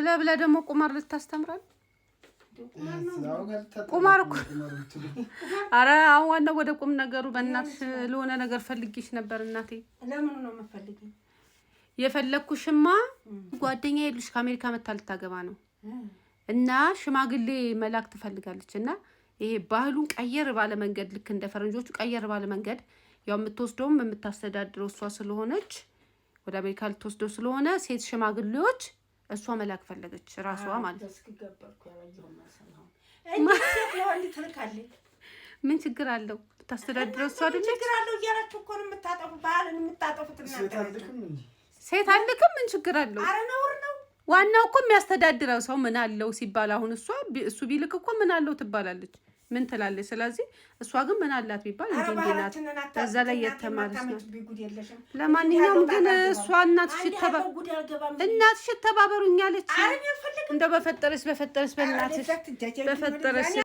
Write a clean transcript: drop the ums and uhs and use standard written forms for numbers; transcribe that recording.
ብለህ ብለህ ደግሞ ቁማር ልታስተምረን? ቁማር እኮ፣ ኧረ አሁን ዋናው ወደ ቁም ነገሩ። በእናትሽ ለሆነ ነገር ፈልጌሽ ነበር እናቴ። ለምኑ ነው የምትፈልጊኝ? የፈለግኩሽማ ጓደኛ የሉሽ ከአሜሪካ መታ ልታገባ ነው እና ሽማግሌ መላክ ትፈልጋለች። እና ይሄ ባህሉን ቀየር ባለ መንገድ፣ ልክ እንደ ፈረንጆቹ ቀየር ባለ መንገድ፣ ያው የምትወስደውም የምታስተዳድረው እሷ ስለሆነች፣ ወደ አሜሪካ ልትወስደው ስለሆነ ሴት ሽማግሌዎች እሷ መላክ ፈለገች ራሷ ማለት ነው። እስኪገበርኩ ያላየሁም አልሰማሁም። እንዴት ሴት ለወንድ ትልካለች? ምን ችግር አለው? ብታስተዳድረው እሷ ምን አይደለች? ችግር አለው እያላችሁ እኮ ነው የምታጠፉ፣ ባህልን የምታጠፉት እናንተ ናችሁ። ሴት አልክም፣ ምን ችግር አለው? ኧረ ነውር ነው። ዋናው እኮ የሚያስተዳድረው ሰው ምን አለው ሲባል፣ አሁን እሷ እሱ ቢልክ እኮ ምን አለው ትባላለች። ምን ትላለች? ስለዚህ እሷ ግን ምን አላት ቢባል ኧረ እንዲህ እንዲህ ናት። ባህላችንን በዛ ላይ አታጥፉት። የተማረች ናት። እናቴ ጉድ የለሽም። ለማንኛውም ግን እንዲህ ያለው እሷ እናትሽ አንድ ያለው ጉድ አልገባም። እናትሽ ተባበሩኝ አለች። ኧረ እኔ አልፈልግም። እንደው በፈጠረሽ በፈጠረሽ በእናትሽ በፈጠረሽ።